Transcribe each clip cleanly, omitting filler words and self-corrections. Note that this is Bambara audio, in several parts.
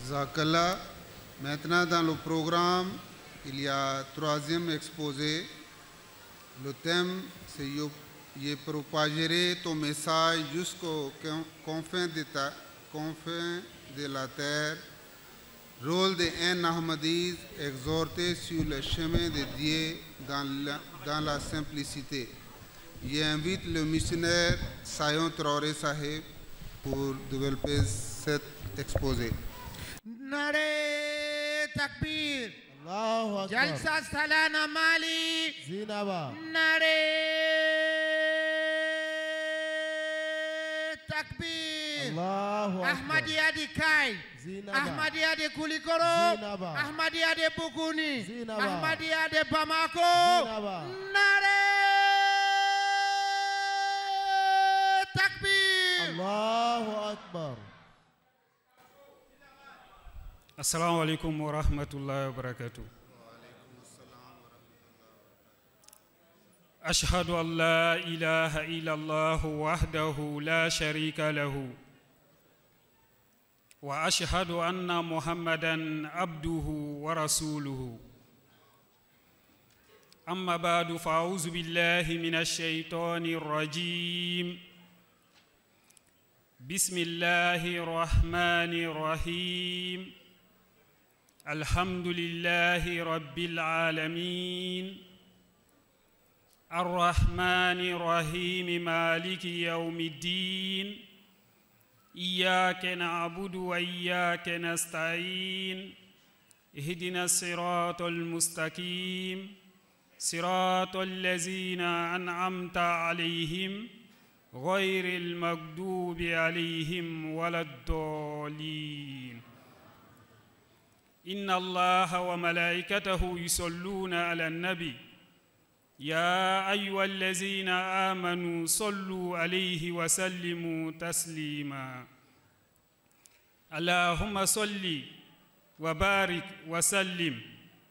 Jazakallah. Maintenant, dans le programme, il y a troisième exposé. Le thème, c'est Je propagerai ton message jusqu'aux confins de la terre. Rôle de un Ahmadis exhorté sur le chemin de Dieu dans la simplicité. J'invite le missionnaire Sayon Traoré Sahib pour développer cet exposé. Nare Takbir. Allahu Akbar. Jalsa Salana Mali. Zinaba. Nare Takbir. Allahu Akbar. Ahmadiyya de Kai. Zinaba. Ahmadiyya de Kulikoro. Zinaba. Ahmadiyya de Buguni. Zinaba. Ahmadiyya de Bamako. Zinaba. Nare Takbir. Allahu Akbar. Assalamu alaikum wa rahmatullahi wa barakatuh. Ashhadu an la ilaha illallah wahdahu la sharika lahu wa ashhadu anna Muhammadan abduhu wa rasuluhu. Amma ba'du, fa'auzu billahi minash shaitanir rajim. Bismillahir rahmanir rahim. Alhamdulillahi rabbil alamin. Arrahmanir rahim, maliki yawmiddin. Iyyaka na'budu wa iyyaka nasta'in. Ihdina siratal mustaqim. Siratal ladzina an'amta alayhim ghayril maghdubi alayhim waladdallin. Inna Allaha wa malaikatahu yusalluna ala nabi. Ya ayyuhallazina amanu sallu alayhi wa sallimu taslima. Allahumma salli wa barik wa sallim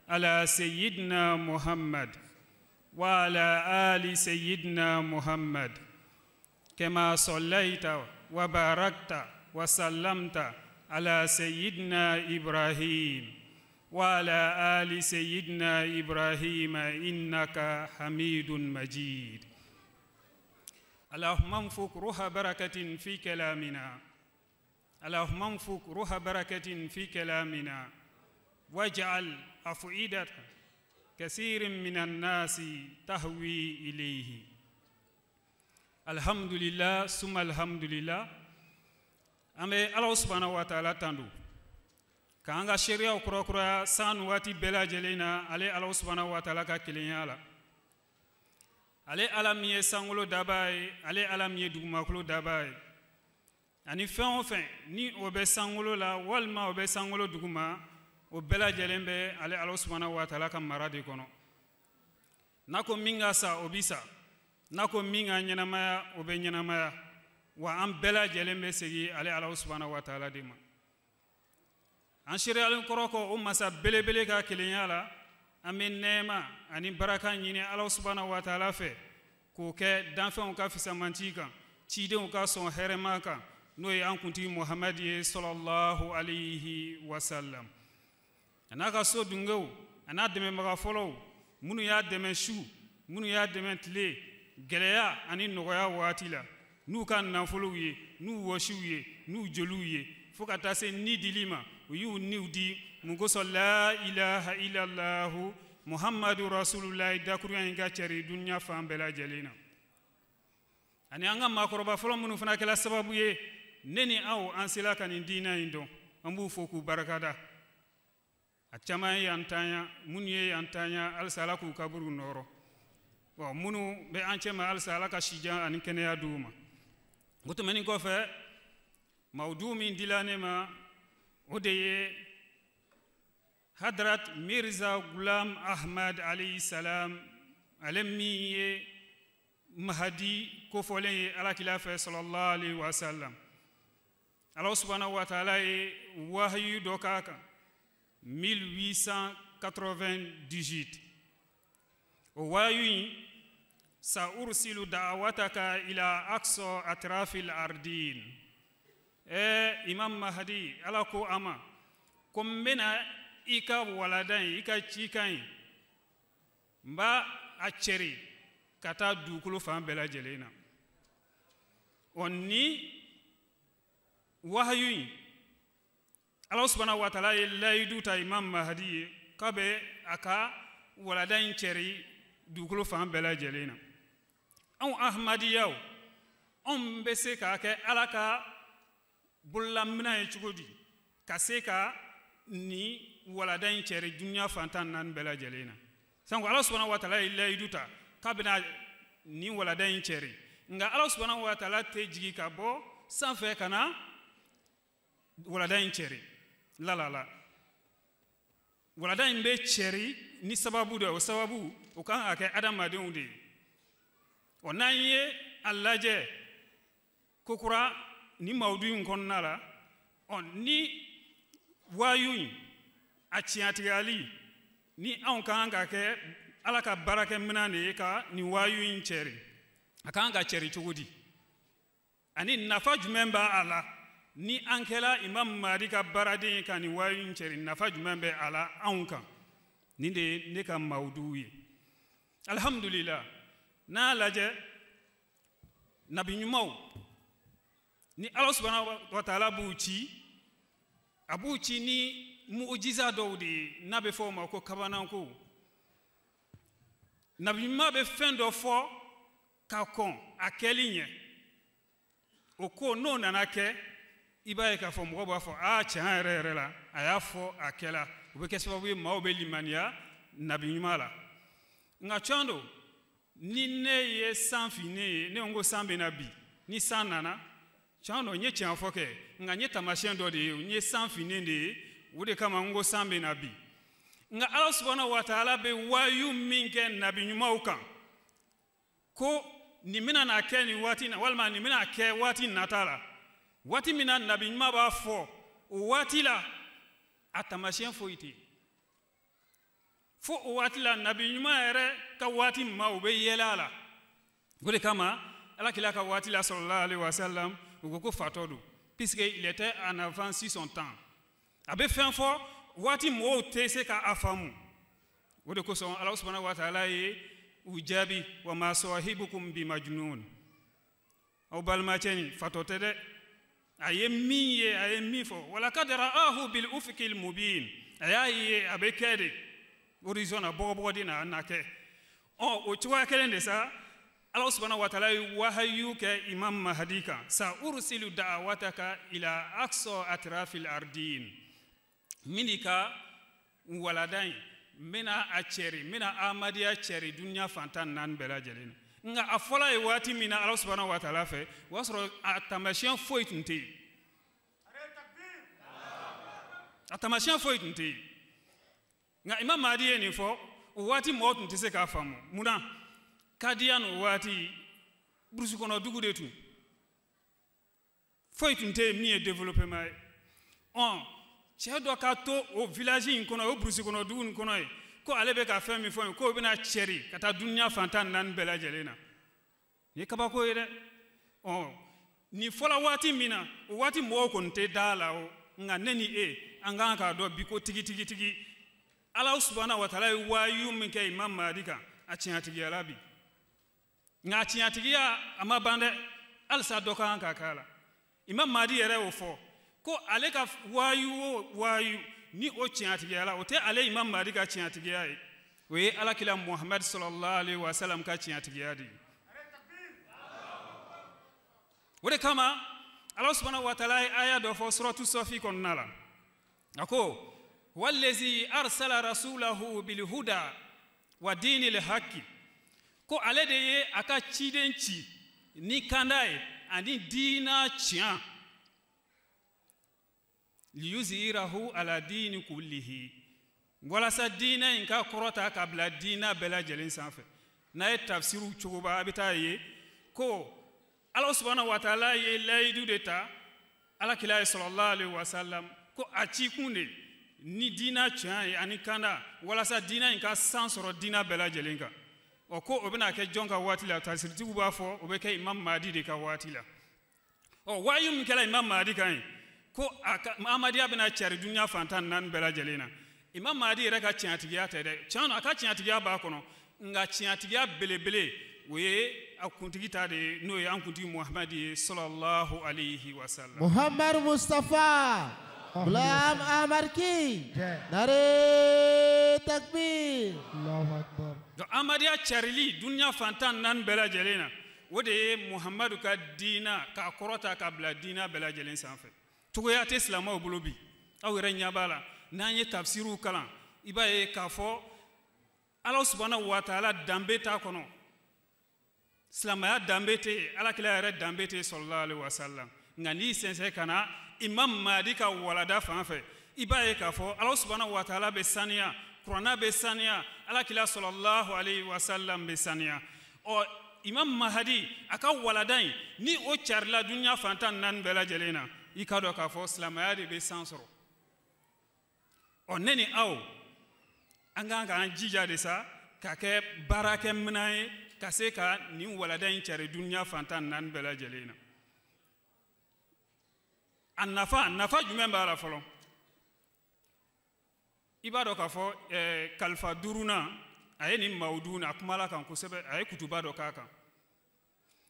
ala sayyidina Muhammad wa ala ali sayyidina Muhammad kama sallaita wa barakta wa sallamta ala sayyidina Ibrahim wa ala ali sayyidina Ibrahim innaka hamidun majid. Allahumma anfuk ruha barakatin fi kalamina. Allahumma anfuk ruha barakatin fi kalamina waj'al af'idata kathirin minan nasi tahwi ilayhi. Alhamdulillah, summa alhamdulillah. An bɛ Ala subhanahu wa ta'ala tandu k'an ka seereyaw kurakuraya san waati bɛɛ lajɛlen na ale Ala subhanahu wa ta'ala ka kelenya la. Ale Ala min ye sankolo dabaa ye, ale Ala min ye dugumakolo dabaa ye, ani fɛn o fɛn ni o bɛ sankolo la walima o bɛ sankolo duguma, o bɛɛ lajɛlen bɛ ale Ala subhanahu wa ta'ala ka mara de kɔnɔ. N'a ko min ka sa, o bi sa. N'a ko min ka ɲɛnamaya, o bɛ ɲɛnamaya. Wa an bɛɛ lajɛlen bɛ segin ale Ala subhanahu wa ta'ala de ma. An seereyalen kɔrɔ kɔ o masa belebele ka kelenya la, an bɛ nɛɛma ani baraka ɲini Ala subhanahu wa ta'ala fɛ k'o kɛ danfɛnw ka fisamanci kan, cidenw ka sɔn hɛrɛma kan, n'o ye an kuntigi Muhamadi ye sallallahu alayhi wa sallam. A n'a ka so dungew, a n'a dɛmɛbaga fɔlɔw, minnu y'a dɛmɛ su, minnu y'a dɛmɛ tile, gɛlɛya ani nɔgɔya waati la, n'u ka nafolow ye, n'u wɔsiw ye, n'u joliw ye, fo ka taa se ni dili ma, u y'u niw di mun kosɔn la ilaha illallahu Muhammadu rasulullahi dakurunya in ka cari dunuya fan bɛɛ lajɛlen na. Ani an ka maakɔrɔba fɔlɔ minnu fana kɛla sababu ye ne ni aw an sela ka nin diinɛ in dɔn, an b'u fo k'u barikada. A caman ye yan tanya, minnu ye yan tanya, halisa Ala k'u kaburu nɔrɔ. Bon, minnu bɛ an cɛma, halisa Ala ka sijan ani kɛnɛya d'u ma. O tɛmɛnen kɔfɛ, mawudu min dila ne ma, o de ye Hadrat Mirza Ghulam Ahmad alayhi salam, ale min ye Mahadi kofɔlen ye Alakira fɛ sallallahu alayhi wa sallam. Ala subhanahu wa ta'ala ye wahayu dɔ k'a kan 1898. O wahayu in, sa ursilu da'awataka ila aqsa atrafil ardin. Imam Mahdi, Ala ko a ma Ko n bɛna i ka walada in, i ka cikan in, n b'a a cɛri ka taa dugukolo fan bɛɛ lajɛlen na. Ɔ ni wahayu in, Ala subahana wa taala ye layidu ta Imam Mahdi ye k'a bɛ a ka walada in cɛri dugukolo fan bɛɛ lajɛlen na. Anw Ahmadiyaw, anw bɛ se k'a kɛ Ala ka bololaminɛ ye cogo di ka se ka ni walada in cɛri dunuya fan 14 bɛɛ lajɛlen na? Sanko Ala subahana wa taala ye layidu ta k'a bɛna ni walada in cɛri, nka Ala subahana wa taala tɛ jigin ka bɔ sanfɛ ka na walada in cɛri. La la la, walada in bɛ cɛri ni sababu dɔ ye, o sababu o kan ka kɛ adamadenw de ye. Ɔ n'an ye a lajɛ kokura ni mawudu in kɔnɔna la, ɔ ni waayu in a tiɲɛtigiyali ni anw ka kan ka kɛ Ala ka baarakɛminɛn de ye ka nin waayu in cɛri, a kan ka cɛri cogo di ani nafa jumɛn b'a la ni an kɛla Imam Mahdi ka baaraden ye ka nin waayu in cɛri, nafa jumɛn bɛ a la anw kan? Nin de ye ne ka mawudu ye. Alhamdulillah, n'a lajɛ nabi ɲumanw ni Ala subahana wa taala b'u ci, a b'u ci ni mujiza dɔw de ye n'a bɛ fɔ o ma ko kabananko. Nabi ɲuman bɛ fɛn dɔ fɔ ka kɔn a kɛli ɲɛ, o ko n'o nana kɛ, i b'a ye k'a fɔ mɔgɔw b'a fɔ aa tiɲɛ yɛrɛ yɛrɛ la a y'a fɔ a kɛla. O bɛ kɛ sababu ye maaw bɛ limaniya nabi ɲuman la. Nka tiɲɛ don, ni ne ye san finnen ye, ne ko san bɛ na bi, ni san nana, tiɲɛ don n ye tiɲɛ fɔ kɛ, nka n ye taamasiyɛn dɔ de ye, n ye san finnen de ye, o de kama n ko san bɛ na bi. Nka Ala subahana wa taala bɛ waayu min kɛ nabi ɲumanw kan ko nin bɛna na kɛ nin waati na, walima nin bɛna kɛ waati nata la, waati min na nabi ɲuman b'a fɔ o waati la, a taamasiyɛn foyi tɛ yen. Fo o waati la nabi ɲuman yɛrɛ ka waati ma u bɛ yɛlɛ a la. O de kama Ala kila ka waati la sallallahu alaihi wa sallam, u ko fatɔ don, puisque il était en avance sur son temps. A bɛ fɛn fɔ waati mɔgɔw tɛ se k'a faamu. O de kosɔn Ala subahana wa taala ye u jaabi wa ma sahibukum bi majnun, aw balimacɛ nin fatɔ tɛ dɛ, a ye min ye a ye min fɔ, walakad ra'ahu bil ufuqil mubin, a y'a ye a bɛ kɛ de horizon na, bɔgɔbɔgɔden na a na kɛ. Ɔ o cogoya kelen de sa Ala subahana wa taala ye wahayu kɛ Imam Mahdi kan, sa ursilu da'awataka ila aqsa atrafil ardin, min ka walada in n bɛna a cɛri, n bɛna Ahmadiyya cɛri dunuya fan 14 bɛɛ lajɛlen na. Nka a fɔla ye waati min na Ala subahana wa taala fɛ, o y'a sɔrɔ a taamasiyɛn foyi tun tɛ yen. A taamasiyɛn foyi tun tɛ yen. Nka Imam Mahdi ye nin fɔ, o waati mɔgɔw tun tɛ se k'a faamu. Munna? Kadiyan o waati burusi kɔnɔ dugu de tun, foyi tun tɛ yen min ye développement ye. Ɔn cɛ dɔ ka to o village in kɔnɔ, o burusi kɔnɔ dugu in kɔnɔ yen, ko ale bɛ ka fɛn min fɔ yen, k'o bɛna cɛri ka taa dunuya fan 14 bɛɛ lajɛlen na. Nin ye kabako ye dɛ. Ɔ nin fɔla waati min na, o waati mɔgɔw kɔni tɛ da la o, nka ne ni e an kan k'a dɔn bi ko tigitigi Ala subahana wa taala ye waayu min kɛ Imam Mahdi kan, a tiɲɛtigiyala bi. Nka a tiɲɛtigiya a ma ban dɛ, halisa dɔ kan ka k'a la. Imam Mahdi yɛrɛ y'o fɔ ko ale ka waayu o waayu ni o tiɲɛtigiyala, o tɛ ale Imam Mahdi ka tiɲɛtigiya ye, o ye Ala kira Muhammad sallallahu alaihi wa sallam ka tiɲɛtigiya de ye. O de kama Ala subahana wa taala ye aya dɔ fɔ suratu Sɔfi kɔnɔna la, a ko wallazi arsala rasulahu bil huda wa dinil haqqi, ko ale de ye a ka ciden ci ni kanda ye ani diina tiɲɛ, liyuzhirahu ala dini kullihi, walasa diinɛ in ka kɔrɔta ka bila diina bɛɛ lajɛlen sanfɛ. N'a ye tafsiriw cogoba, a bɛ taa ye ko Ala subahana wa taala ye layidu de ta Ala kira ye sallallahu alaihi wa sallam, ko a cikun de ni diina tiɲɛ ye ani kanda, walasa diina in ka san sɔrɔ diina bɛɛ lajɛlen kan. Ɔ ko o bɛna kɛ jɔn ka waati la? Tafsiritigiw b'a fɔ o bɛ kɛ Imam Mahdi de ka waati la. Ɔ waayu min kɛra Imam Mahdi kan ye, Ko a ka Ahmadiyya bɛna cari dunuya fan 14 bɛɛ lajɛlen na. Imam Mahdi yɛrɛ ka tiɲɛtigiya tɛ dɛ, tiɲɛ don a ka tiɲɛtigiya b'a kɔnɔ, nka tiɲɛtigiya belebele o ye a kuntigi ta de ye, n'o ye an kuntigi Muhamadi ye sallallahu alayhi wa sallam. Muhammad Mustafa Ghulam Ahmad ki nare takbir. Allahu Akbar. Donc Ahmadiyya carili dunuya fan 14 bɛɛ lajɛlen na, o de ye Muhamadu ka diina k'a kɔrɔta ka bila diina bɛɛ lajɛlen sanfɛ. Cogoya tɛ silamɛw bolo bi, aw yɛrɛ ɲɛ b'a la, n'an ye tafsiriw kalan, i b'a ye k'a fɔ Ala subahana wa taala danbe t'a kɔnɔ, silamɛya danbe tɛ yen, Ala kira yɛrɛ danbe tɛ yen sallallahu alaihi wa sallam. Nka n'i sɛnsɛn ka na Imam Mahdi ka walada fan fɛ, i b'a ye k'a fɔ Ala subahana wa taala bɛ saniya, Kuranɛ bɛ saniya, Ala kira sallallahu alaihi wa sallam bɛ saniya. Ɔ Imam Mahdi a ka walada in, ni o carila dunuya fan 14 bɛɛ lajɛlen na, i k'a dɔn k'a fɔ silamɛya de bɛ san sɔrɔ. Ɔ ne ni aw, an kan k'an jija de sa ka kɛ baarakɛminɛn ye ka se ka nin walada in cari dunuya fan 14 bɛɛ lajɛlen na. A nafa jumɛn b'a la fɔlɔ? I b'a dɔn k'a fɔ kalifa duurunan a ye nin mawudu a kumala kan kosɛbɛ, a ye kutuba dɔ k'a kan.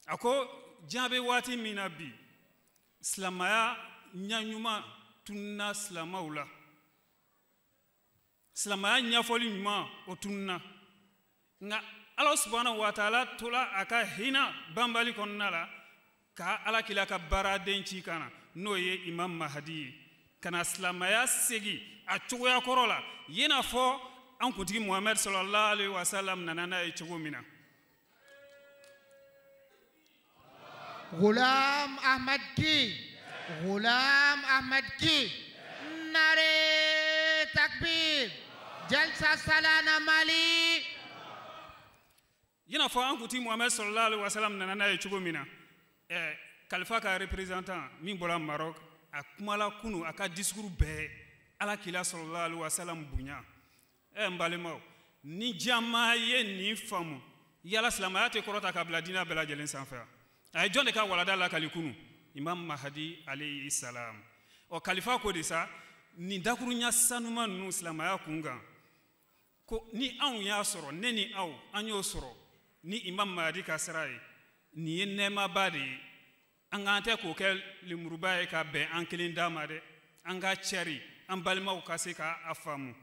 A ko diɲɛ bɛ waati min na bi, silamɛya ɲɛɲuman tununna silamɛw la, silamɛya ɲɛfɔli ɲuman o tununna. Nka Ala subahana wa taala tola a ka hinɛ banbali kɔnɔna la ka Ala kila ka baaraden ci ka na, n'o ye Imam Mahdi ye, ka na silamɛya segin a cogoya kɔrɔ la, i n'a fɔ an kuntigi Muhamadu sallallahu alaihi wa sallam nana n'a ye cogo min na. Ghulam Ahmad ki, Ghulam Ahmad ki, nare takbir, jalsa salana Mali. I n'a fɔ an kuntigi Muhamadu sallallahu alaihi wa sallam nana n'a ye cogo min na, kalifa ka représentant min bɔra Maroc, a kumala kunu a ka discours bɛɛ Ala kila sallallahu alaihi wa sallam bonya. N balimaw, ni jama ye nin faamu, yala silamɛya tɛ kɔrɔta ka bila diinɛ bɛɛ lajɛlen sanfɛ. A ye jɔn de ka walada lakali kunu? Imam Mahdi alayhi salam. Ɔ kalifa ko de sa, nin dakurunya sanuman ninnu silamɛya kun kan, ko ni anw y'a sɔrɔ, ne ni aw an y'o sɔrɔ ni Imam Mahdi ka sira ye, nin ye nɛɛmaba de ye. An k'an tɛ k'o kɛ lemuruba ye ka bɛn an kelen da ma dɛ, an ka cɛri an balimaw ka se k'a faamu.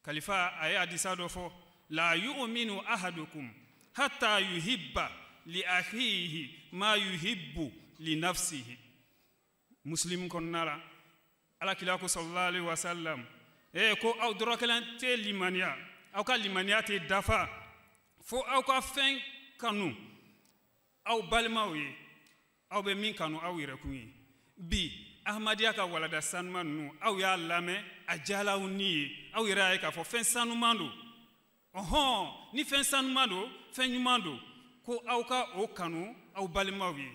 Kalifa a ye hadisa dɔ fɔ, la yu'minu ahadukum hatta yuhibba li akhihi ma yuhibbu li nafsihi. Muslim kɔnɔna la, Ala kila ko sallallahu alaihi wa sallam, ko aw dɔrɔ kelen tɛ limaniya, aw ka limaniya tɛ dafa fo aw ka fɛn kanu aw balimaw ye, aw bɛ min kanu aw yɛrɛkun ye. Bi Ahmadiyya ka walada sanuman ninnu, aw y'a lamɛn, a diyala aw ni ye, aw yɛrɛ y'a ye k'a fɔ fɛn sanuman don. Ɔhɔn, ni fɛn sanuman don, fɛn ɲuman don, ko aw ka o kanu aw balimaw ye.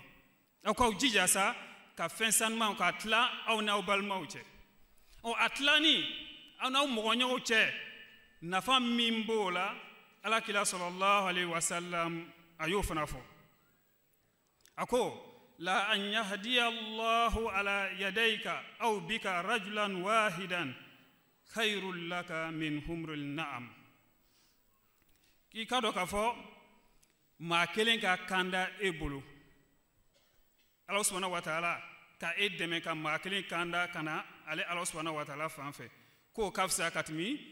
Aw k'aw jija sa ka fɛn sanuman k'a tila aw n'aw balimaw cɛ. Ɔ a tilani aw n'aw mɔgɔɲɔgɔnw cɛ, nafa min b'o la, Ala kila sallallahu alaihi wa sallam a y'o fana fɔ. A ko la an yahdiya Allahu ala yadayka aw bika rajulan wahidan khayrul laka min humril na'am. K'i ka dɔn k'a fɔ maa kelen ka kanda e bolo, Ala subahana wa taala ka e dɛmɛ ka maa kelen kanda ka na ale Ala subahana wa taala fan fɛ, k'o ka fisa ka tɛmɛ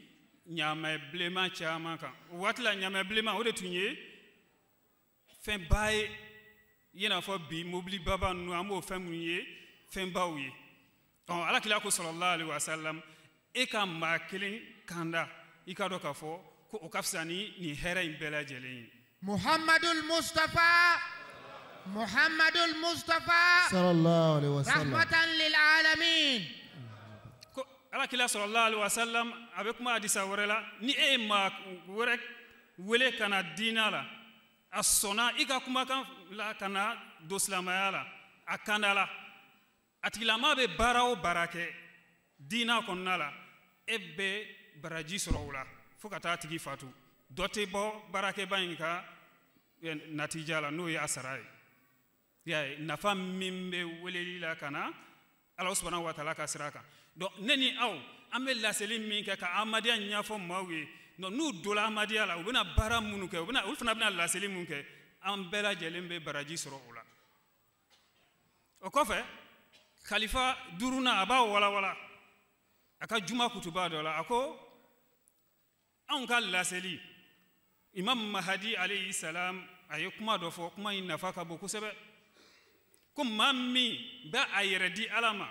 ɲaamɛ bilenman caman kan. O waati la ɲaamɛ bilenman o de tun ye fɛnba ye, i n'a fɔ bi mobilibaba ninnu an b'o fɛn minnu ye fɛnbaw ye. Ɔ Ala kila ko sallallahu alaihi wa sallam, e ka maa kelen kanda, i ka dɔn k'a fɔ ko o ka fisa ni nin hɛrɛ in bɛɛ lajɛlen ye. Muhammadul Mustafa, Muhammadul Mustafa sallallahu alaihi wa sallam, rahmatan lil alamin. Ko Ala kila sallallahu alaihi wa sallam a bɛ kuma hadisa wɛrɛ la, ni e ye maa wɛrɛ wele ka na diinɛ la, a sɔnna i ka kumakan la ka na don silamɛya la, a kanda la, a tigilama bɛ baara o baara kɛ diinɛ kɔnɔna la, e bɛ baraji sɔrɔ o la fo ka taa tigi fatu. Dɔ tɛ bɔ baarakɛba in ka natija la, n'o ye a sara ye. I y'a ye nafa min bɛ weleli la ka na Ala subhanahu wa ta'ala ka sira kan. Donc ne ni aw an bɛ laseli min kɛ ka Ahmadiyya ɲɛfɔ maaw ye, donc n'u donna Ahmadiyya la, u bɛna baara minnu kɛ, u bɛna olu fana bɛna laseli mun kɛ, an bɛɛ lajɛlen bɛ baraji sɔrɔ o la. O kɔfɛ khalifa duurunan a b'a walawala a ka juma kutuba dɔ la, a ko anw ka laseli, Imam Mahadi alayhi salam a ye kuma dɔ fɔ, kuma in nafa ka bon kosɛbɛ, ko maa min bɛ a yɛrɛ di Ala ma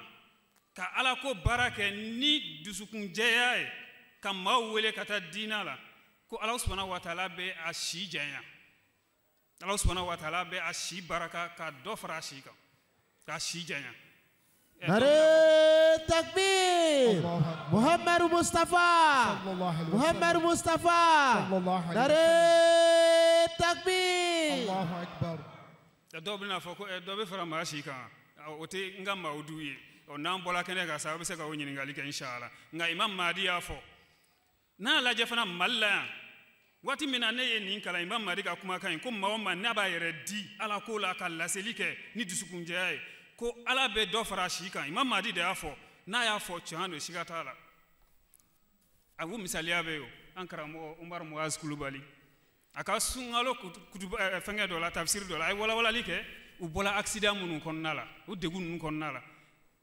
ka Ala ko baara kɛ ni dusukunjɛya ye ka maaw wele ka taa diinɛ la, ko Ala subhanahu wa ta'ala bɛ a si janya, Ala subhanahu wa ta'ala bɛ a si baraka ka dɔ fara a si kan, k'a si janya. Nare takbir, Muhammad Mustafa, Muhammad Mustafa, Nare takbir. Allahu Akbar. Dɔw bɛna fɔ ko dɔ bɛ fara maa si kan, o tɛ n ka mawudu ye. Ɔ n'an bɔra kɛnɛ kan sa, aw bɛ se ka o ɲininkali kɛ inshallah. Nka Imam Mahdi y'a fɔ. N'a lajɛ fana Mali la yan, waati min na ne ye nin kalan Imam Mahdi ka kumakan in, ko maa o maa n'a b'a yɛrɛ di Ala ko la ka laseli kɛ ni dusukunjɛya ye, ko Ala bɛ dɔ fara a si kan. Imam Mahdi de y'a fɔ, n'a y'a fɔ tiɲɛ don, siga t'a la. A ko misaliya bɛ yen, an karamɔgɔ Umar Muaz Kulubali a ka sunkalo kutuba fɛnkɛ dɔ la, tafsiri dɔ la, a ye walawalali kɛ u bɔra accident minnu kɔnɔna la, u degun ninnu kɔnɔna la,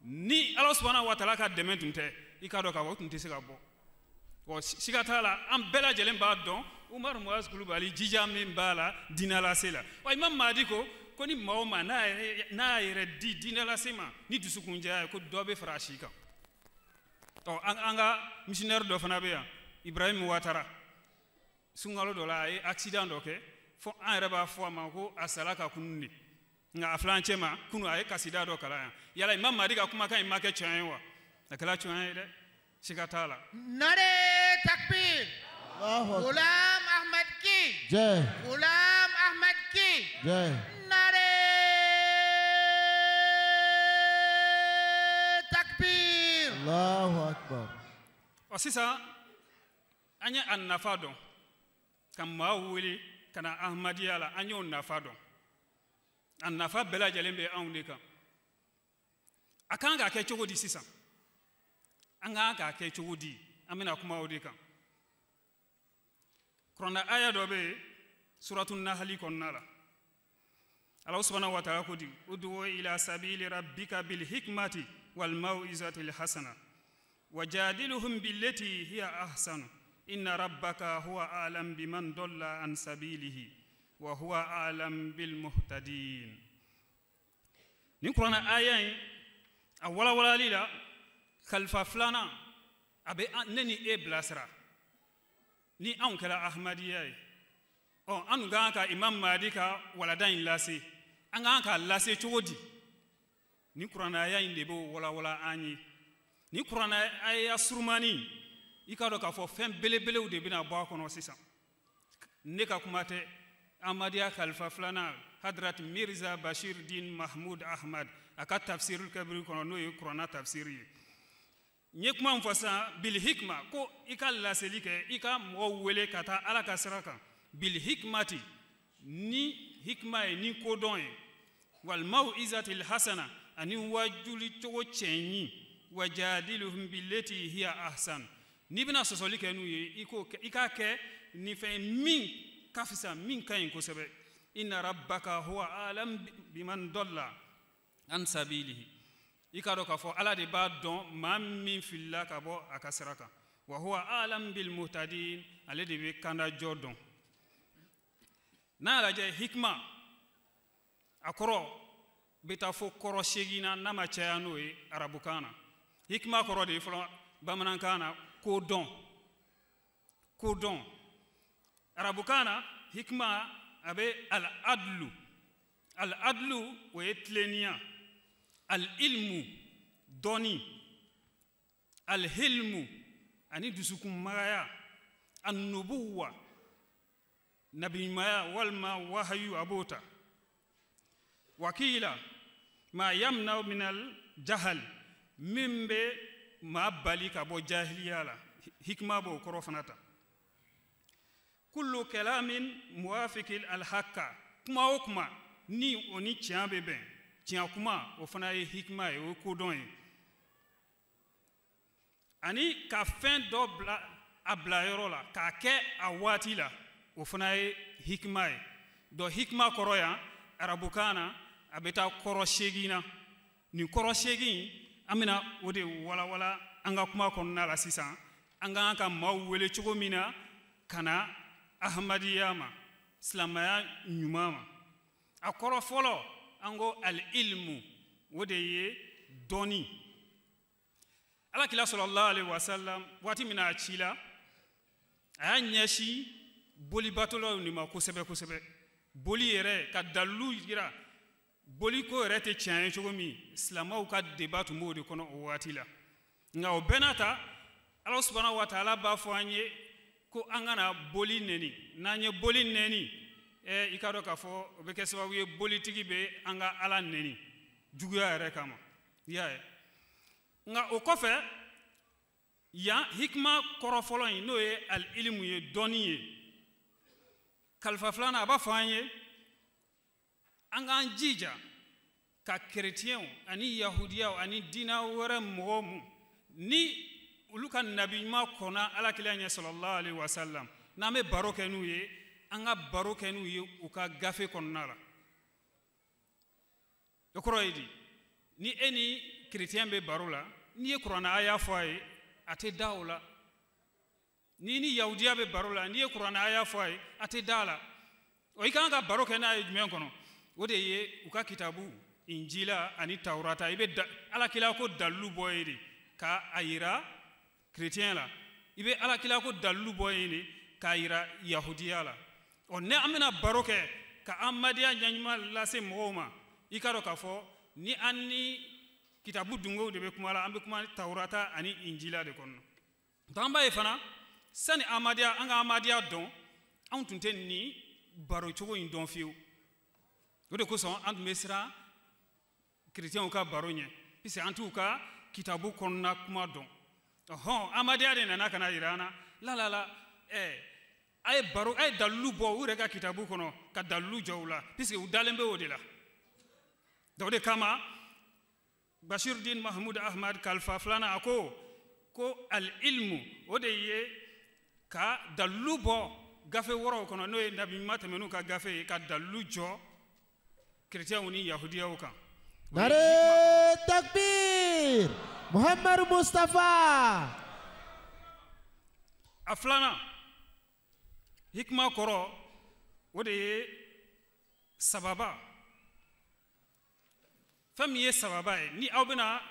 ni Ala subhanahu wa ta'ala ka dɛmɛ tun tɛ, i k'a dɔn k'a fɔ o tun tɛ se ka bɔ. Ɔ siga t'a la, an bɛɛ lajɛlen b'a dɔn Umar Muaz Kulubali jija min b'a la diinɛ lase la. Wa Imam Mahdi ko ni maa o maa n'a y'a yɛrɛ di diinɛ lase ma ni dusukunjɛya ye, ko dɔ bɛ fara a si kan. Ɔ an ka missionnaire dɔ fana bɛ yan, Ibrahim Ouattara, sunkalo dɔ la a ye accident dɔ kɛ, fo an yɛrɛ b'a fɔ a ma ko a sala ka kunun de, nka a filan cɛ ma kunun a ye kasida dɔ kalan yan. Yala Imam Mahdi ka kumakan in ma kɛ tiɲɛ ye wa? A kɛra tiɲɛ ye dɛ, siga t'a la. Nare takbir, Ghulam Ahmad ki, Jai, Ghulam Ahmad ki, Jai. Nare takbir. Allahu Akbar. Ɔ sisan an ye a nafa dɔn ka maaw wele ka na Ahmadiyya la, an y'o nafa dɔn. A nafa bɛɛ lajɛlen bɛ anw de kan. A kan k'a kɛ cogo di sisan? An kan k'a kɛ cogo di? An bɛna kuma o de kan. Kuranɛ aya dɔ bɛ yen, suratu Nahali kɔnɔna la, Ala subhanahu wa ta'ala ko di, ud'u ila sabili rabbika bil hikmati wal mau'izati al hasana wajadiluhum billati hiya ahsanu inna rabbaka huwa a'lam biman dalla an sabilihi wa huwa a'lam bil muhtadin. Nin kuranɛ aya in a walawalali la, khalifa filanan a bɛ ne ni e bilasira ni anw kɛra Ahmadiyya ye. Ɔ an dun kan ka Imam Mahdi ka walada in lase, an kan k'a lase cogo di? Nin kuranɛ aya in de b'o walawala an ye. Nin kuranɛ aya surumani, i k'a dɔn k'a fɔ fɛn belebelew de bɛna bɔ a kɔnɔ sisan. Ne ka kuma tɛ, Ahmadiyya khalifa filanan Hadrat Mirza Bashir Din Mahmud Ahmad a ka tafsirul kabiri kɔnɔ, n'o ye kuranɛ tafsiri ye. N ye kuma min fɔ sisan, bil hikma, ko i ka laseli kɛ, i ka mɔgɔw wele ka taa Ala ka sira kan, bil hikmati, ni hikma ye, ni kodɔn ye, wal mau'izatil hasana, ani wajuli cogo cɛɲi, wajadiluhum billati hiya ahsan. N'i bɛna sɔsɔli kɛ n'u ye, i k'a kɛ ni fɛn min ka fisa, min ka ɲi kosɛbɛ. Inna rabbaka huwa a'lam biman dalla an sabilihi. I k'a dɔn k'a fɔ Ala de b'a dɔn maa min filila ka bɔ a ka sira kan. Wa huwa a'lam bil muhtadin, ale de bɛ kandajɔ dɔn. N'a y'a lajɛ hikma, a kɔrɔ bɛ taa fo kɔrɔ 8 na, n'a ma caya n'o ye arabukan na. Hikma kɔrɔ de ye fɔlɔ bamanankan na kodɔn, kodɔn. Arabukan na hikma a bɛ al-adlu, al-adlu o ye tilennenya, al-ilmu dɔnni, al-hilmu ani dusukunmagaya, an-nubuwa nabiɲumanya walima wahayu a b'o ta. Wakila ma yamna min al-jahal, min bɛ maa bali ka bɔ jahiliya la, hikma b'o kɔrɔ fana ta. Kullu kalamin muwafiqil al-haqqa, kuma o kuma ni o ni tiɲɛ bɛ bɛn, tiɲɛ kuma o fana ye hikma ye, o ye kodɔn ye. Ani ka fɛn dɔ bila a bilayɔrɔ la k'a kɛ a waati la, o fana ye hikima ye. Donc hikima kɔrɔ yan arabukan na, a bɛ taa kɔrɔ 8 na. Nin kɔrɔ 8 an bɛna o de walawala an ka kuma kɔnɔna la sisan. An ka kan ka maaw wele cogo min na ka na Ahmadiyya ma, silamɛya ɲuman ma. A kɔrɔ fɔlɔ, an ko al-ilmu, o de ye dɔnni. Ala kira sallallahu alaihi wasallam, waati min na a ci la, a y'a ɲɛsin bolibatolaw nin ma kosɛbɛ kosɛbɛ. Boli yɛrɛ ka dalilu yira, boliko yɛrɛ tɛ tiɲɛ ye cogo min, silamɛw ka débat tun b'o de kɔnɔ o waati la. Nka o bɛɛ n'a ta, Ala subhanahu wa ta'ala b'a fɔ an ye ko an kana boli nɛni. N'an ye boli nɛni, i k'a dɔn k'a fɔ o bɛ kɛ sababu ye bolitigi bɛ an ka Ala nɛni juguya yɛrɛ kama. I y'a ye? Nka o kɔfɛ, yan hikima kɔrɔ fɔlɔ in, n'o ye al-ilmu ye, dɔnni ye. Kalifa filanan, a b'a fɔ an ye an k'an jija ka kerecɛnw ani yahudiyaw ani diinɛ wɛrɛ mɔgɔw mu ni olu ka nabi ɲuman kɔnna Ala kira ɲɛ sallallahu alaihi wasallam, n'an bɛ baro kɛ n'u ye, an ka baro kɛ n'u ye u ka gafe kɔnɔna la. O kɔrɔ ye di? Ni e ni kerecɛn bɛ baro la, n'i ye kuranɛ aya fɔ a ye, a tɛ da o la. Ni ni yahudiya bɛ baro la, n'i ye kuranɛ aya fɔ a ye, a tɛ da a la. O i kan ka baro kɛ n'a ye jumɛn kɔnɔ? O de ye u ka kitabu Injila ani Tawurata. I bɛ Ala kira ko dalilu bɔ yen de k'a yira kerecɛn la. I bɛ Ala kira ko dalilu bɔ yen de k'a yira yahudiya la. Ɔ ne an bɛna baro kɛ ka Ahmadiyya ɲɛɲuman lase mɔgɔw ma, i k'a dɔn k'a fɔ ni an ni kitabu dungow de bɛ kuma la, an bɛ kuma Tawurata ani Injila de kɔnɔ. Donc an b'a ye fana, sani Ahmadiyya, an ka Ahmadiyya dɔn, anw tun tɛ nin baro cogo in dɔn fiyewu. O de kosɔn an tun bɛ siran kerecɛnw ka baro ɲɛ, puisque an t'u ka kitabu kɔnɔna kuma dɔn. Ɔhɔn, Ahmadiyya de nana ka na yira an na, la la la, a ye baro, a ye dalilu bɔ u yɛrɛ ka kitabu kɔnɔ ka dalilu jɔ u la, puisque u dalen bɛ o de la. Donc o de kama Bashiruddin Mahmud Ahmad kalifa filanan, a ko al-ilmu, o de ye ka dalilu bɔ gafe wɔɔrɔw kɔnɔ, n'o ye nabi ɲuman tɛmɛn'u ka gafe ye, ka dalilu jɔ kerecɛnw ni yahudiyaw kan. Nare takbir Muhammad Mustafa. A filanan, hikima kɔrɔ, o de ye sababa. Fɛn min ye sababa ye, ni aw bɛna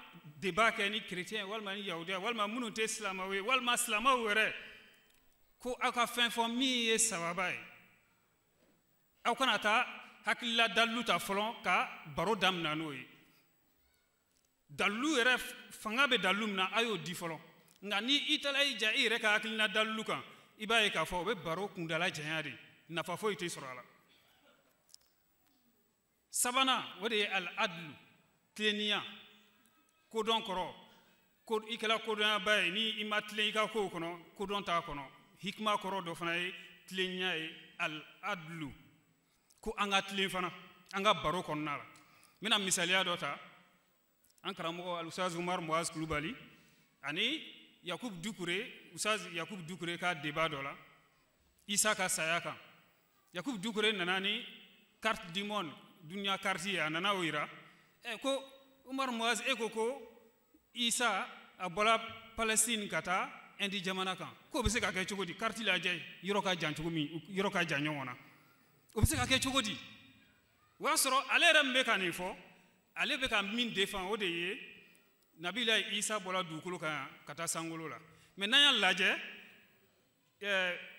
débat kɛ ni kerecɛn walima ni yahudiya walima minnu tɛ silamɛw ye walima silamɛw yɛrɛ, ko aw ka fɛn fɔ min ye sababa ye, aw kana taa hakilila dalilu ta fɔlɔ ka baro daminɛ n'o ye. Dalilu yɛrɛ fanga bɛ dalilu min na, a y'o di fɔlɔ. Nka ni i taara i ja i yɛrɛ ka hakilina dalilu kan, i b'a ye k'a fɔ o bɛ baro kundala janya de, nafa foyi tɛ sɔrɔ a la. Sabanan, o de ye al-adlu, tilennenya. Kodɔn kɔrɔ, ko i kɛra kodɔnyaba ye, ni i ma tilen i ka kow kɔnɔ, kodɔn t'a kɔnɔ. Hikima kɔrɔ dɔ fana ye tilennenya ye, al-adlu, ko an ka tilen fana an ka baro kɔnɔna la. N bɛna misaliya dɔ ta. An karamɔgɔ Al-Ustaz Umar Muaz Kulubali ani Yakub Dukure, Ustaz Yakub Dukure ka débat dɔ la Isa ka saya kan. Yakub Dukure nana ni carte du monde, dunuya carte ye, a nana o yira. Ko Umar Muaz, e ko Isa a bɔra Palestine ka taa Inde jamana kan, k'o bɛ se ka kɛ cogo di? Carte lajɛ, yɔrɔ ka jan cogo min, yɔrɔ ka jan ɲɔgɔn na, o bɛ se ka kɛ cogo di? O y'a sɔrɔ ale yɛrɛ min bɛ ka nin fɔ, ale bɛ ka min défend, o de ye Nabila Isa bɔra dugukolo kan yan ka taa sankolo la. Mais n'an y'a lajɛ,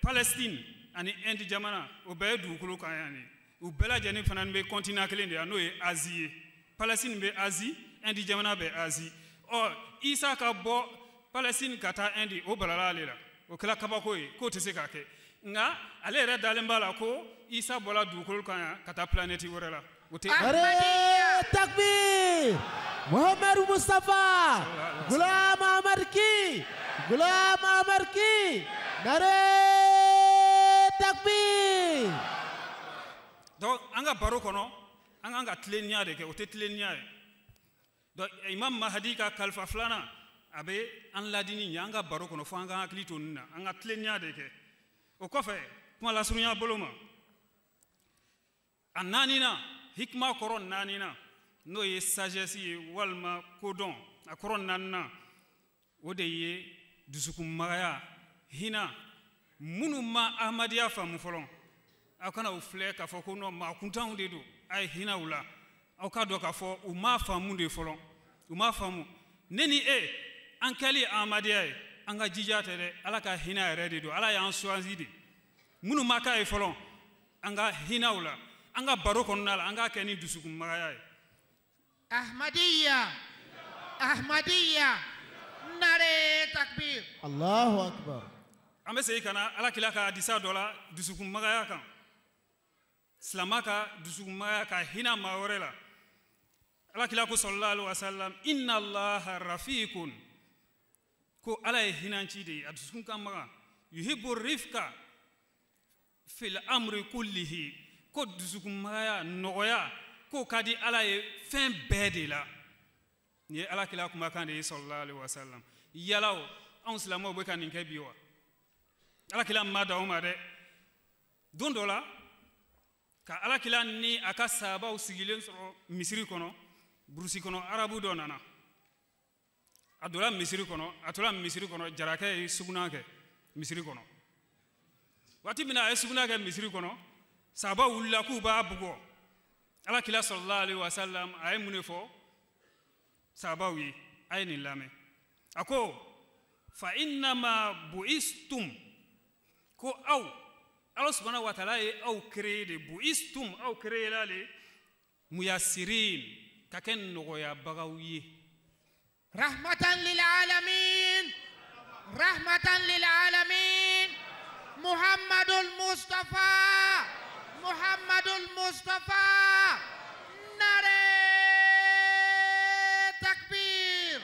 Palestine ani Inde jamana, o bɛɛ ye dugukolo kan yan de. U bɛɛ lajɛlen fana bɛ continent kelen de yan, n'o ye Asie ye. Palestine bɛ Asie, Inde jamana bɛ Asie. Ɔ Isa ka bɔ Palestine ka taa Inde, o balala ale la, o kɛra kabako ye, k'o tɛ se k'a kɛ. Nka ale yɛrɛ dalen b'a la ko Isa bɔra dugukolo kan yan ka taa planète wɛrɛ la. O tɛ. Nare takbir Muhammad Mustafa Ghulam Ahmad ki, Ghulam Ahmad ki. Nare takbir. Donc an ka baro kɔnɔ, an kan ka tilennenya de kɛ, o tɛ tilennenya ye. Donc Imam Mahdi ka kalifa filanan, a bɛ an ladini ɲɛ an ka baro kɔnɔ fo an ka hakili to nin na an ka tilennenya de kɛ o kɔfɛ kuma lasurunya bolo ma a naaninan hikima kɔrɔ naaninan n'o ye sagesse ye walima kodɔn a kɔrɔ naaninan o de ye dusukunmagaya hinɛ minnu ma ahmadiyya faamu fɔlɔ aw kana u filɛ k'a fɔ ko non maa kuntanw de don a ye hinɛ u la aw k'a dɔn k'a fɔ u m'a faamu de fɔlɔ u m'a faamu ne ni e an kɛli ahmadiyya ye an ka jija tɛ dɛ ala ka hinɛ yɛrɛ de don ala y'an choisi de minnu ma k'a ye fɔlɔ an ka hinɛ u la an ka baro kɔnɔna la an k'a kɛ ni dusukunmagaya ye. Ahmadiyya Ahmadiyya nare takbir. Allahu akbar. An bɛ segin ka na ala kila ka hadisa dɔ la dusukunmagaya kan silama ka dusukunmagaya ka hinɛ maa wɛrɛ la ala kila ko sallallahu alaihi wasallam inna allaha rafiqun ko ala ye hinɛnci de ye a dusukun ka magan yuhibbu rifqa fil amri kullihi ko dusukunmagaya nɔgɔya k'o ka di ala ye fɛn bɛɛ de la nin ye ala kila kumakan de ye sallallahu alaihi wasallam yala o anw silamɛw bɛ ka nin kɛ bi wa ala kila ma dan o ma dɛ don dɔ la ka ala kila ni a ka sahabaw sigilen sɔrɔ misiri kɔnɔ burusi kɔnɔ arabu dɔ nana a donna misiri kɔnɔ a tora misiri kɔnɔ jarakɛ ye sugunɛ kɛ misiri kɔnɔ waati min na a ye sugunɛ kɛ misiri kɔnɔ sahabaw wulila k'u b'a bugɔ ala kila sallallahu alaihi wasallam a ye mun de fɔ sahabaw ye a ye nin lamɛn a ko fa innama bu'istum ko aw ala subhanahu wa ta'ala ye aw créé de bu'istum aw créé la le muyasirin ka kɛ nɔgɔyabagaw ye. Rahmatan lil alamin rahmatan lil alamin Muhammadul Mustafa Muhammadul Mustafa nare takbir.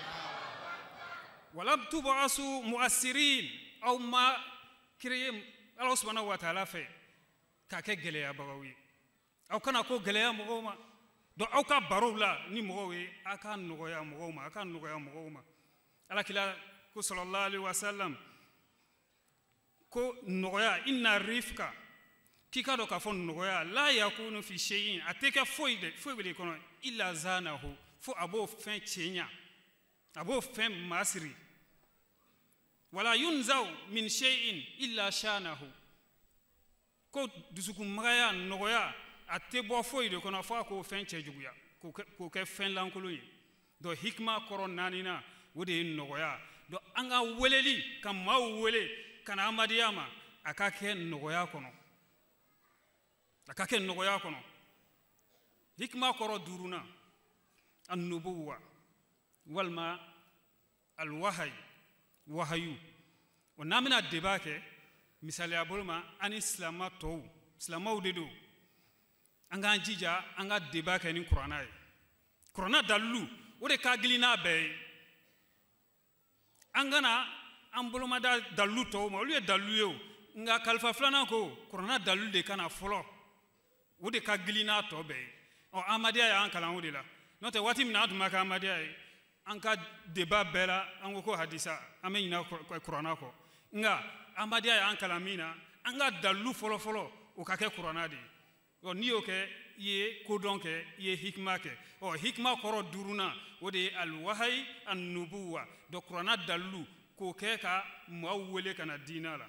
Walam tub'asu mu'assirin aw ma créé ala subhanahu wa ta'ala fɛ k'a kɛ gɛlɛyabagaw ye aw kana ko gɛlɛya mɔgɔw ma donc aw ka barow la ni mɔgɔw ye a ka nɔgɔya mɔgɔw ma a ka nɔgɔya mɔgɔw ma ala kila ko sallallahu alaihi wasallam ko nɔgɔya inna rifqa k'i k'a dɔn k'a fɔ nɔgɔya la yakunu fi shay'in a tɛ kɛ foyi de foyi de kɔnɔ illa zanahu fo a b'o fɛn cɛɲa a b'o fɛn masiri wala yunzaw min shay'in illa shanahu ko dusukunmagaya nɔgɔya a tɛ bɔ foyi de kɔnɔ fo a k'o fɛn cɛjuguya k'o kɛ fɛn lankolon ye donc hikima kɔrɔ naaninan o de ye nɔgɔya donc an ka weleli ka maaw wele ka na ahmadiyya ma a ka kɛ nɔgɔya kɔnɔ a ka kɛ nɔgɔya kɔnɔ hikima kɔrɔ duurunan annubuwa walima alwahayi wahayu o n'an bɛna débat kɛ misaliya bolo ma an ni silama tɔw silamaw de don an k'an jija an ka débat kɛ ni kuranna ye kuranna dalilu o de ka girin n'a bɛɛ ye an kana an bolomada dalilu tɔw ma olu ye dalilu ye o nka kalifa filanan ko kuranna dalilu de ka na fɔlɔ o de ka girin n'a tɔ bɛɛ ye ɔ ahmadiyya y'an kalan o de la n'o tɛ waati min na an tun ma kɛ ahmadiyya ye an ka débat bɛɛ la an ko ko hadisa an bɛ ɲinɛ kuranna kɔ nka ahmadiyya y'an kalan min na an ka dalilu fɔlɔfɔlɔ o ka kɛ kuranna de ye ɔ n'i y'o kɛ i ye kodɔn kɛ i ye hikima kɛ ɔ hikima kɔrɔ duurunan o de ye alwahayi annubuwa donc kuranna dalilu k'o kɛ ka maaw wele ka na diinɛ la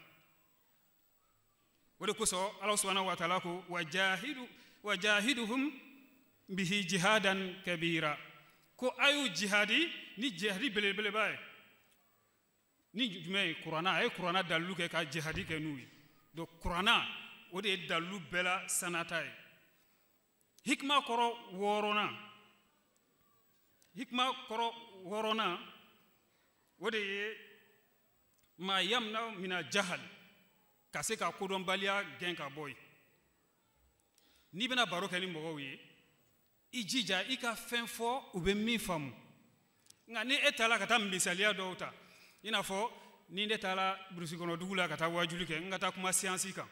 o de kosɔn ala subhanahu wa ta'ala ko wajahidu wajahiduhum bihi jihadan kabira ko a y'u jihadi ni jihadi belebeleba ye ni jumɛn ye kuranna a ye kuranna dalilu kɛ ka jihadi kɛ n'u ye donc kuranna o de ye dalilu bɛɛ la sanata ye hikima kɔrɔ wɔɔrɔnan hikima kɔrɔ wɔɔrɔnan o de ye ma yamna mina jahal ka se ka kodɔnbaliya gɛn ka bɔ yen n'i bɛna baro kɛ ni mɔgɔw ye i jija i ka fɛn fɔ u bɛ min faamu nka ni e taara ka taa misaliya dɔw ta i n'a fɔ ni ne taara burusi kɔnɔ dugu la ka taa wajuli kɛ n ka taa kuma siyansi kan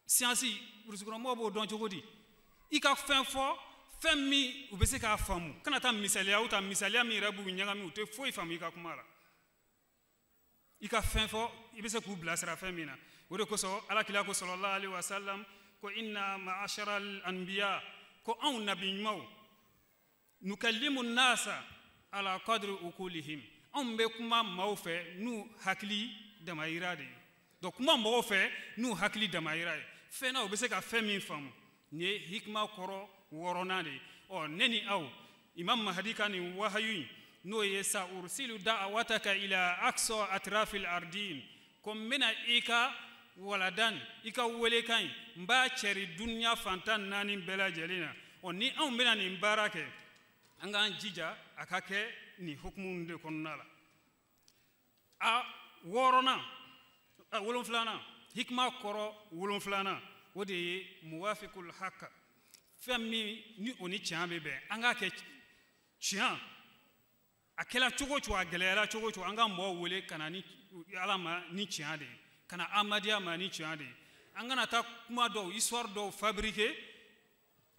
siyansi burusi kɔnɔ mɔgɔw b'o dɔn cogo di i ka fɛn fɔ fɛn min u bɛ se k'a faamu, kana taa misaliyaw ta, misaliya min yɛrɛ b'u ɲagami, u tɛ foyi faamu i ka kuma la. I ka fɛn fɔ i bɛ se k'u bilasira fɛn min na. O de kosɔn Ala kira ko sallallahu alaihi wa sallam ko inna ma'ashara al-anbiya, ko anw nabi ɲumanw, nukallimu nasa ala qadri uqulihim, anw bɛ kuma maaw fɛ n'u hakili damayira de ye. Donc kuma mɔgɔw fɛ n'u hakili damayira ye, fɛn na u bɛ se ka fɛn min faamu. Nin ye hikima kɔrɔ wɔɔrɔnan de ye. Ɔ ne ni aw, Imam Mahdi ka nin wahayu in, n'o ye sa ursilu da'awataka ila aqsa atrafil ardin, ko n bɛna i ka waladan, i ka welekan in, n b'a cɛri dunuya fantan naani bɛɛ lajɛlen na. Ɔ ni anw bɛna nin baara kɛ, an k'an jija a ka kɛ nin hukumu de kɔnɔna la. A wɔɔrɔnan, a wolonfilanan, hikima kɔrɔ wolonfilanan, o de ye muwafiqul haqq, fɛn min ni o ni tiɲɛ bɛ bɛn. An k'a kɛ tiɲɛ, a kɛla cogo o cogo, a gɛlɛyara cogo o cogo, an ka mɔgɔw wele ka na ni Ala ma ni tiɲɛ de ye, ka na Ahmadiyya ma ni tiɲɛ de ye. An kana taa kuma dɔw, histoire dɔw fabriquer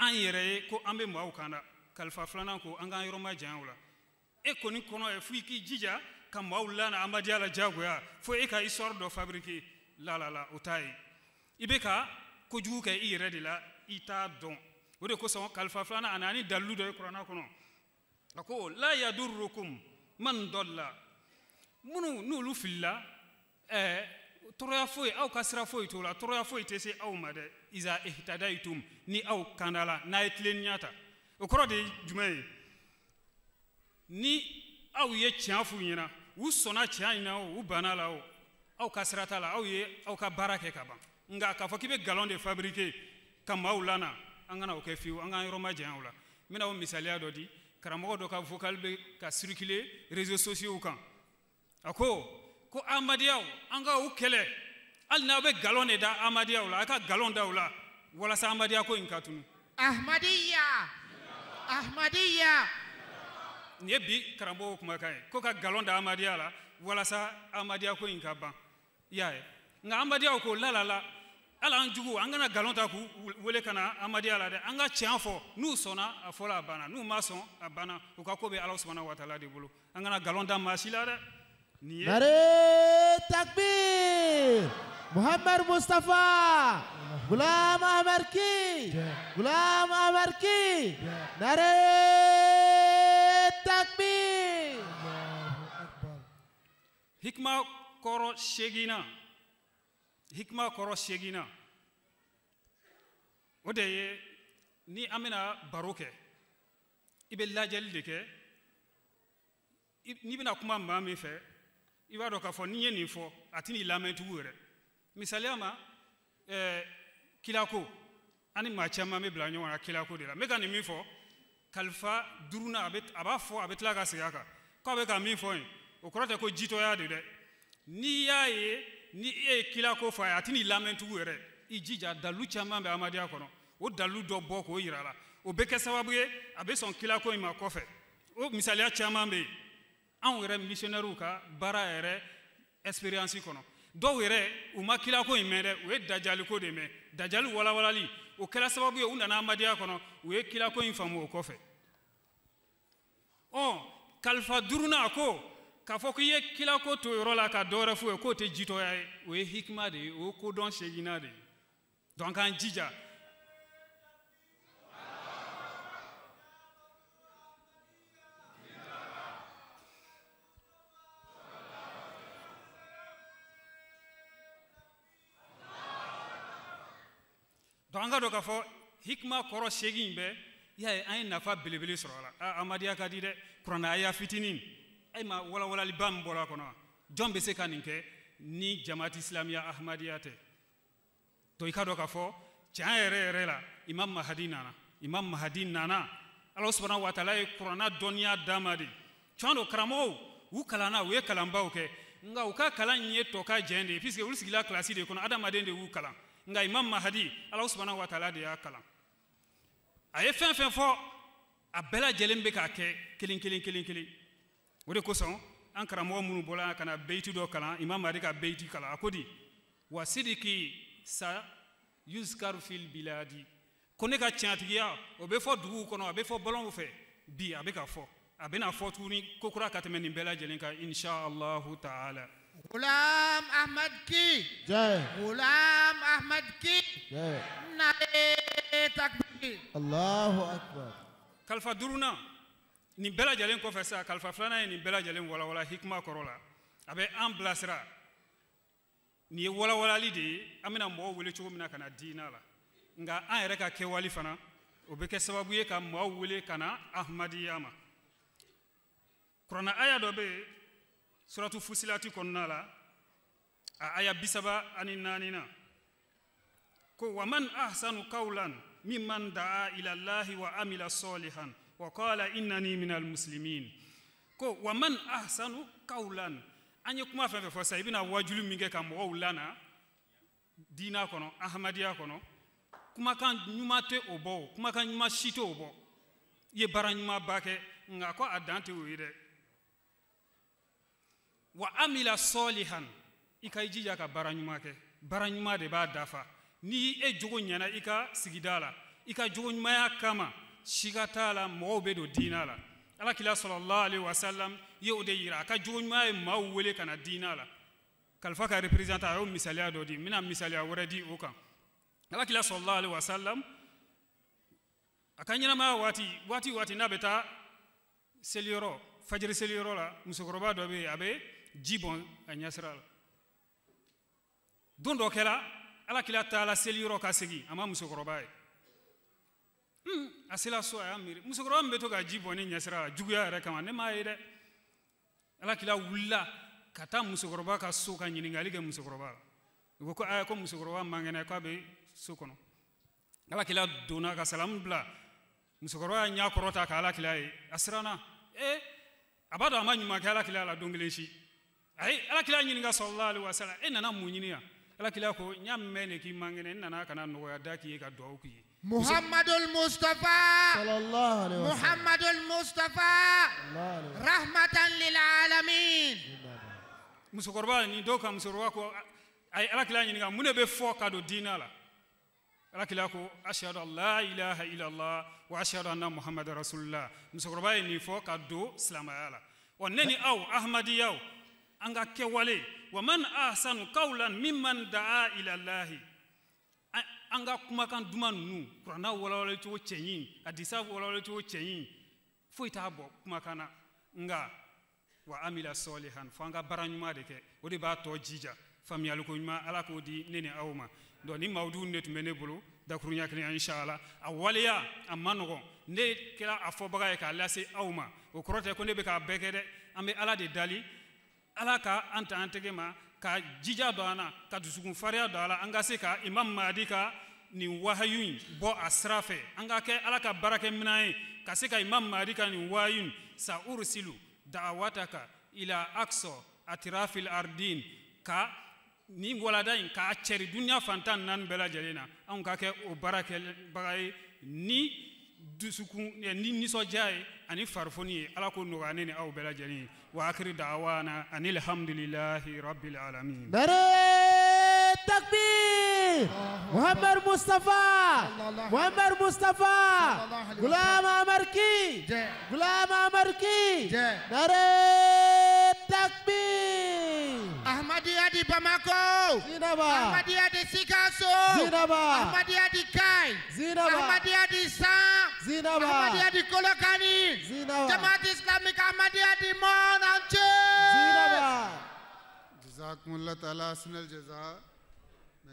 an yɛrɛ ye ko an bɛ maaw kan da. Kalifa filanan ko an k'an yɔrɔ ma janya o la. E kɔni kɔnɔ ye fo i k'i jija ka maaw lana Ahmadiyya la diyagoya, fo e ka histoire dɔ fabriquer. La la la, o t'a ye. I bɛ ka kojugu kɛ i yɛrɛ de la, i t'a dɔn. O de kosɔn kalifa filanan a nana ni dalilu dɔ ye kuranna kɔnɔ. A ko la yadurrukum man dalla, minnu n'olu filila, tɔɔrɔya foyi, aw ka sira foyi t'o la, tɔɔrɔya foyi tɛ se aw ma dɛ. Iza ihtadaytum, ni aw kandala, n'a ye tilennenya ta. O kɔrɔ de ye jumɛn ye? Ni aw ye tiɲɛ f'u ɲɛna, u sɔnna tiɲɛ in na o, u banna la o, aw ka sira t'a la, aw ye aw ka baara kɛ ka ban. Nka k'a fɔ k'i bɛ nkalon de fabriquer ka maaw lana, an kana o kɛ fiyewu, an k'an yɔrɔ ma janya o la. N bɛna o misaliya dɔ di. Karamɔgɔ dɔ ka vocal bɛ ka circuler réseaux sociaux kan. A ko ko Ahmadiyaw, an ka u kɛlɛ, hali n'aw bɛ nkalon de da Ahmadiyaw la, a ka nkalon da u la walasa Ahmadiya ko in ka tunu. Ahmadiyya, Ahmadiyya. Nin ye bi karamɔgɔw kumakan ye, ko ka nkalon da Ahmadiya la walasa Ahmadiya ko in ka ban. I y'a ye? Nka Ahmadiyaw ko la la la, hali an jugu, an kana nkalon ta k'u wele ka na Ahmadiya la dɛ, an ka tiɲɛ fɔ. N'u sɔnna a fɔla, a banna. N'u ma sɔn, a banna. U ka ko bɛ Ala subahana wa taala de bolo. An kana nkalon da maa si la dɛ. Nin ye Nare takbir, Muhammad Mustafa, Ghulam Ahmad ki, Ghulam Ahmad ki, Nare takbir. Hikma kɔrɔ seginna, hikma kɔrɔ seginna, o de ye ni an bɛna baro kɛ, i bɛ lajɛli de kɛ. N'i bɛna kuma maa min fɛ, i b'a dɔn k'a fɔ n'i ye nin fɔ, a tɛn'i lamɛn tugun yɛrɛ. Misaliya ma, kilako, an ni maa caman bɛ bila ɲɔgɔn na kilako de la. N bɛ ka nin min fɔ, kalifa duurunan, a b'a fɔ, a bɛ tila ka segin a kan k'a bɛ ka min fɔ yen, o kɔrɔ tɛ ko jitɔya de dɛ. N'i y'a ye ni e ye kilako fɔ a ye, a tɛn'i lamɛn tugun yɛrɛ. I jija, dalilu caman bɛ Ahmadiyya kɔnɔ, o dalilu dɔ bɔ k'o yira a la, o bɛ kɛ sababu ye a bɛ sɔn kilako in ma kɔfɛ. O misaliya caman bɛ yen anw yɛrɛ missionnaires ka baara yɛrɛ expérience kɔnɔ. Dɔw yɛrɛ u ma kilako in mɛn dɛ, u ye dajaliko de mɛn. Dajali walawalali, o kɛra sababu ye u nana Ahmadiyya kɔnɔ, u ye kilako in faamu o kɔfɛ. Ɔ kalifa duurunan, a ko k'a fɔ k'i ye kilako to yɔrɔ la ka dɔ wɛrɛ f'u ye k'o tɛ jitɔya ye, o ye hikima de ye, o ye kodɔn seginna de ye. Donc an k'an jija. Donc an ka dɔn k'a fɔ hikima kɔrɔ seegin bɛɛ, i y'a ye, an ye nafa belebele sɔrɔ a la. A Ahmadiyya ka di dɛ, kuranɛ aya fitinin, e ma walawalaliba min bɔra a kɔnɔ, jɔn bɛ se ka nin kɛ ni jamaati silamiya Ahmadiyya tɛ? Donc i ka dɔn k'a fɔ tiɲɛ yɛrɛ yɛrɛ la, Imam Mahdi nana, Imam Mahdi nana, Ala subahana wa taala ye kuranɛ dɔnniya d'a ma de. Tiɲɛ don, karamɔgɔw u kalanna, u ye kalanbaw kɛ, nka u ka kalan in ye tɔ ka jɛn de ye, puisque olu sigila kilasi de kɔnɔ, adamaden de y'u kalan. Nka Imam Mahdi, Ala subahana wa taala de y'a kalan. A ye fɛn fɛn fɔ, a bɛɛ lajɛlen bɛ k'a kɛ kelen kelen kelen kelen. O de kosɔn an karamɔgɔ minnu bɔra ka na beyiti dɔ kalan, Imam Mahdi ka beyiti kalan, a ko di wa sidiki sa yuzkaru fil biladi, Ko ne ka tiɲɛtigiya o bɛ fɔ duguw kɔnɔ, a bɛ fɔ bɔlɔnw fɛ, bi a bɛ ka fɔ, a bɛna fɔ tuguni ko kura ka tɛmɛ nin bɛɛ lajɛlen kan, insha Allahu ta'ala. Ghulam Ahmad ki Jai. Ghulam Ahmad ki Jai. Nare takbir. Allahu akbar. Kalifa duurunan nin bɛɛ lajɛlen kɔfɛ sa, kalifa filanan ye nin bɛɛ lajɛlen walawala hikima kɔrɔ la, a bɛ an bilasira. Nin ye walawalali de ye, an bɛna mɔgɔw wele cogo min na ka na diinɛ la, nka an yɛrɛ ka kɛwale fana o bɛ kɛ sababu ye ka maaw wele ka na ahmadiya ma. Kuranɛ aya dɔ bɛ yen, suratu Fusilati kɔnɔna la, a aya 34 na, ko waman ahsanu qawlan mimman daa ila Allahi wa amila salihan wa qala innani minal muslimin. Ko waman ahsanu qawlan, an ye kuma fɛn fɛn fɔ sisan, i bɛna wajulu min kɛ ka mɔgɔw lana diinɛ kɔnɔ, ahmadiya kɔnɔ, kumakan ɲuman tɛ o bɔ, o kumakan ɲuman si tɛ o bɔ. I ye baara ɲumanba kɛ, nka ko a dan tɛ o ye dɛ. Wa amila salihan, i ka i jija ka baara ɲuman kɛ, baara ɲuman de b'a dafa. Ni e jogo ɲɛna i ka sigida la, i ka jogo ɲumanya kama, siga t'a la mɔgɔw bɛ don diinɛ la. Ala kira sallallahu alaihi wasallam ye o de yira, a ka jogo ɲuman ye maaw wele ka na diinɛ la. Kalifa ka représentant a y'o misaliya dɔ di, n bɛna misaliya wɛrɛ di o kan. Ala kira sallallahu alaihi wasallam a ka ɲɛnamaya waati waati n'a bɛ taa seliyɔrɔ, fajiri seliyɔrɔ la, musokɔrɔba dɔ bɛ yen, a bɛ ji bɔn a ɲɛsira la. Don dɔ kɛra, ala kira taara seliyɔrɔ ka segin, a ma musokɔrɔba ye. A sera so, a y'a miiri, musokɔrɔba min bɛ to ka ji bɔn ne ɲɛsira la juguya yɛrɛ kama, ne m'a ye dɛ. Ala kira wulila ka taa musokɔrɔba ka so ka ɲininkali kɛ musokɔrɔba la. U ko aa, ko musokɔrɔba man kɛnɛ, k'a bɛ so kɔnɔ. Ala kira donna ka salamu bila, musokɔrɔba y'a ɲɛ kɔrɔta ka ala kira ye, a siranna. A b'a dɔn a ma ɲuman kɛ ala kira la don kelen si. A ye ala kira ɲininka sallallahu alaihi wasallam, e nana mun ɲini yan? Ala kira ko, n y'a mɛn de k'i man kɛnɛ, n nana ka na nɔgɔya da k'i ye ka dugawu k'i ye. Muhammadul Mustafa sallallahu alaihi wasallam. Muhammadul Mustafa rahmatan lil alamin. Musokɔrɔba nin dɔw ka musokɔrɔba ko, a ye ala kira ɲininka mun de bɛ fɔ ka don diinɛ la? Ala kira ko, ashhadu an la ilaha illallah wa ashhadu anna muhammadar rasulullah. Musokɔrɔba ye nin fɔ ka don silamɛya la. Ɔ ne ni aw ahmadiyaw, an ka kɛwale, wa man ahsanu qawlan mimman daa ila Allahi, an ka kumakan duman ninnu, kuranna walawalali cogo cɛɲi, hadisa walawalali cogo cɛɲi, foyi t'a bɔ kumakan na, nka wa amila salihan, fo an ka baara ɲuman de kɛ, o de b'a tɔ jija. Faamuyaliko ɲuman ala k'o di ne ni aw ma. Donc ni mawudu de tun bɛ ne bolo dakuruɲa kelen, inshallah. A waleya a ma nɔgɔn, ne kɛra a fɔbaga ye k'a lase aw ma, o kɔrɔ tɛ ko ne bɛ k'a bɛɛ kɛ dɛ. An bɛ ala de dali, ala ka an ta an tɛgɛ ma, ka jija don an na, ka dusukun farinya don a la, an ka se ka Imam Mahdi ka nin wahayu in bɔ a sira fɛ, an ka kɛ ala ka baarakɛminɛn ye, ka se ka Imam Mahdi ka nin wahayu in, sa ursilu da'awataka ila aqsa atrafil ardin, ka nin walada in k'a cɛri dunuya fan 14 bɛɛ lajɛlen na, anw ka kɛ o baarakɛbaga ye ni dusukun ni nisɔndiya ye ani farifoni ye. Ala k'o nɔgɔya ne ni aw bɛɛ lajɛlen ye. Wa akiri da'wana anil hamdulillahi rabbil alamin. Nare takbir. Muhammad Mustafa, Muhammad Mustafa, Ghulam Ahmad ki, Ghulam Ahmad ki. Nare takbir. Ahmadiyya di Bamako, Zindabad. Ahmadiyya di Sikasso, Zindabad. Ahmadiyya di Kai, Zindabad. Ahmadiyya di San, Zindabad. Ahmadiyya di Kolokani, Zindabad. Jamaat Islamique Ahmadiyya di monde entier. Zindabad. Jazakumullah ta'ala ahsanal jaza.